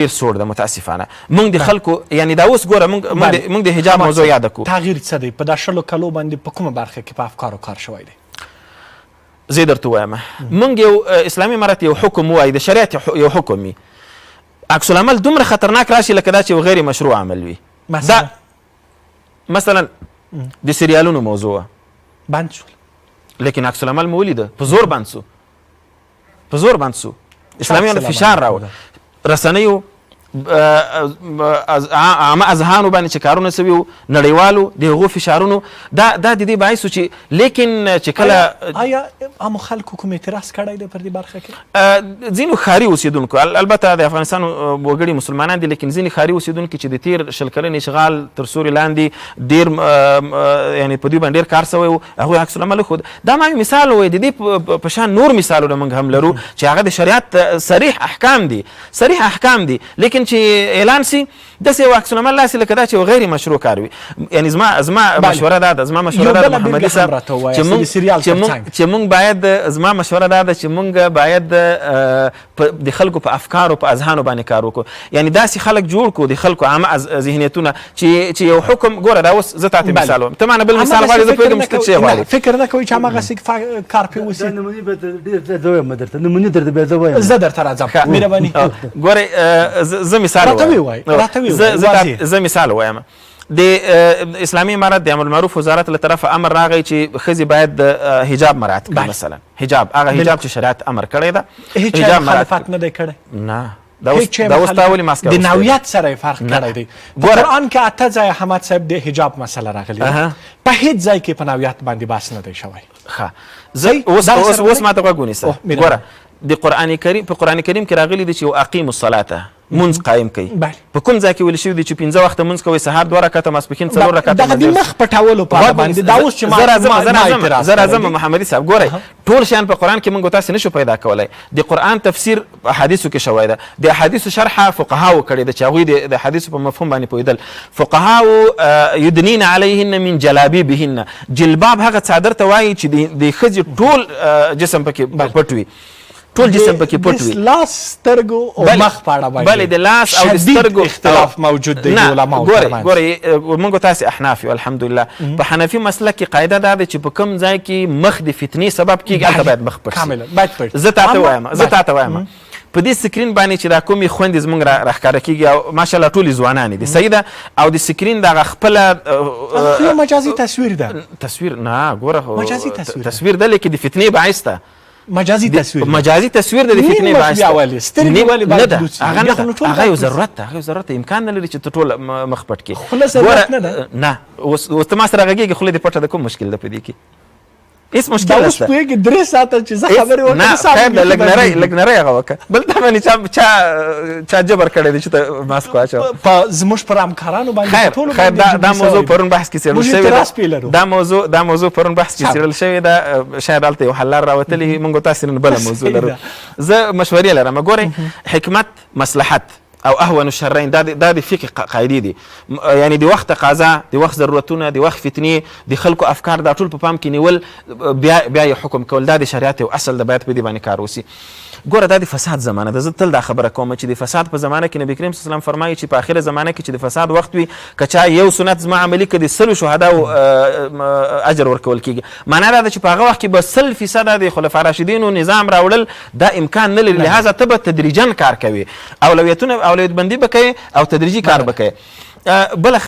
ډیر سوړ ده متاسفانه. مونږ د خلکو، یعنی دا اوس ګوره، مونږ د حجاب موضوع یاده کو. تغییر څه دی؟ په دا 20 کلو باندې په کومه برخه کې په افکارو کار شوی دی؟ زه درته وایم، مونږ یو اسلامي امارت یو حکم وایي، د شریعت یو حکم وي، عکس العمل دومره خطرناک راشي لکه دا چې یو غیر مشروع عمل وي. مثلا دا مثلا د سریالونو موضوع بند شول، لیکن عکس العمل مو ولیده، په زور بند سو، په زور بند سو. اسلامي عکس العمل فشار راوړ، رسنیو، عامه اذهانو باندې چې کارونه سوي وو، نړیوالو د هغو فشارونو، دا د دې باعث و چې لیکن چې کله آیا عامو خلکو کوم اعتراض کړی دی پر دې برخه کې؟ ځینو ښاري اوسېدونکو، البته د افغانستان وګړي مسلمانان دي، لیکن ځینې ښاري اوسېدونکي چې د تېر 20 کلن اشغال تر سوري لاندې ډېر، یعنې په دوی باندې ډېر کار سوی و، هغوی عکس العمل وښود. دا ما یو مثال ووایي، د دې په شان نور مثالونه موږ هم لرو چې هغه د شریعت صریح احکام دي، صریح احکام دي، لیکن چې اعلان سي داسې یو عکس العمل راسي لکه دا چې یو غیر مشروع کار وي. یعنی زما مشوره دا ده، زما مشوره دا ده محمدي صاحب چې مونږ باید، زما مشوره دا ده چې مونږ باید د خلکو په افکارو په اذهانو باندې کار وکړو، یعنی داسې خلک جوړ کړو د خلکو عامه ذهنیتونه چې یو حکم ګوره. دا اوس زه تاته مثال وایم، ته مانه بل مثال غواړې، زه پوهېږم چې ته څه غواړې. فکر نه کوئ چې هماغسې کار پرې وسي؟ نمونې به ډېر زه وایم درته، نمونې درته بیا زه وایم. زه درته راځم، مهرباني. ګورئ، زه مثال وایم، زه مثال وایم. د اسلامي امارت د امر بالمعروف وزارت له طرفه امر راغی چې ښځې باید د حجاب مراعات کړي. مثلا حجاب، هغه حجاب چې شریعت امر کړی ده، هیچا مخالفت نه دی کړی. نه، دا اوس تا ولې ماسک د نوعیت سره یې فرق کړی دی. په قرآن کې 8 ځایه حماد صاحب د حجاب مسله راغلې ده، په هیڅ ځای کې په نوعیت باندې بحث نه دی شوی. ښه، زه اوس اوس ماته غوږ ونیسه. ګوره، د قرآن کریم، په قرآن کریم کې راغلي دي چې اقیموا الصلاة، مونځ قایم کړئ. په کوم ځای کې ویل شوي دي چې 5 وخته مونځ کوئ، سهار 2 رکعته، ماسپښین 4 رکعته؟ دغه د مخ پټولو په اړه باندې دا اوس چې ما زه راځم محمدي صاحب. ګورئ، ټول شیان په قرآن کې موږ تاسې نشو پیدا کولی. د قرآن تفسیر احادیثو کې شوی ده، د احادیثو شرحه فقهاو کړې ده چې هغوی د احادیثو په مفهوم باندې پوهېدل. فقهاو یدنین علیهن من جلابیبهن، جلباب هغه څادر ته وایي چې د ښځې ټول جسم پکې پټ وي، ټول جسم پکې پټ وي. د لاس، سترګو او مخ په اړه باندې بله د لاس او د سترګو اختلاف موجود دی د علماو ترمنځ. ګورئ، موږ تاسې احناف یو الحمدلله. په حنفي مسلک کې قاعده دا ده چې په کوم ځای کې مخ د فتنې سبب کېږي هلته باید مخ پټ شي. زه تاته وایم، زه تاته وایم، په دې سکرین باندې چې دا کومې خویندې زموږ راښکاره کېږي او ماشاءالله ټولې ځوانانې دي، صحیح ده، او د سکرین دغه خپله یو مجازي تصویر ده. تصویر نه، ګوره، مجازي تصویر تصویر ده، لیکن د فتنې باعث ده. مجازي تصویر، مجازي تصویر د فتنې باعث ده. سترګې ولې باید لوڅې؟ هغه نه، هغه یو ضرورت ده، هغه یو ضرورت ده، امکان نه لري چې ته ټول مخ پټ کړې. خوله ضرورت نه ده. نه، اوس ته ما سره غږېږې، خوله دې پټه ده، کوم مشکل ده په دې کې؟ هیڅ مشکل نشته. اوس پوهېږې 3 ساعته چې زه خبرې وکړم، نه خیر ده، لږ نری، لږ نری هغه وکړه. بل تا باندې چا چا جبر کړی دی چې ته ماسک واچوه؟ په زموږ پر همکارانو باندې ټولو خیر، دا موضوع پرون بحث کې څېړل شوې ده. دا موضوع پرون بحث کې څېړل شوې ده، شاید هلته یو حل لار راوتلې. موږ تاسې نن بله موضوع لرو. زه مشورې لرم. ګورئ، حکمت، مصلحت او اهون الشرین، دا د فقه قاعدې دي، یعنی د وخت تقاضا، د وخت ضرورتونه، د وخت فتنې، د خلکو افکار، دا ټول په پام کې نیول، بیا یې حکم کول، دا د شریعت یو اصل ده، باید په دې باندې کار وسي. ګوره، دا د فساد زمانه ده. زه تل دا خبره کوم چې د فساد په زمانه کې نبی کریم صلی الله علیه وسلم فرمایي چې په اخره زمانه کې چې د فساد وخت وي، که چا یو سنت زما عملي کړي، د 100 شهداو اجر ورکول کېږي. معنا دا ده چې په هغه وخت کې به 100% د خلفای راشدینو نظام راوړل دا امکان نه لري، لهذا ته به تدریجا کار کوي، اولویتونه، اولویت بندي به کوي او تدریجي کار به کوي. بله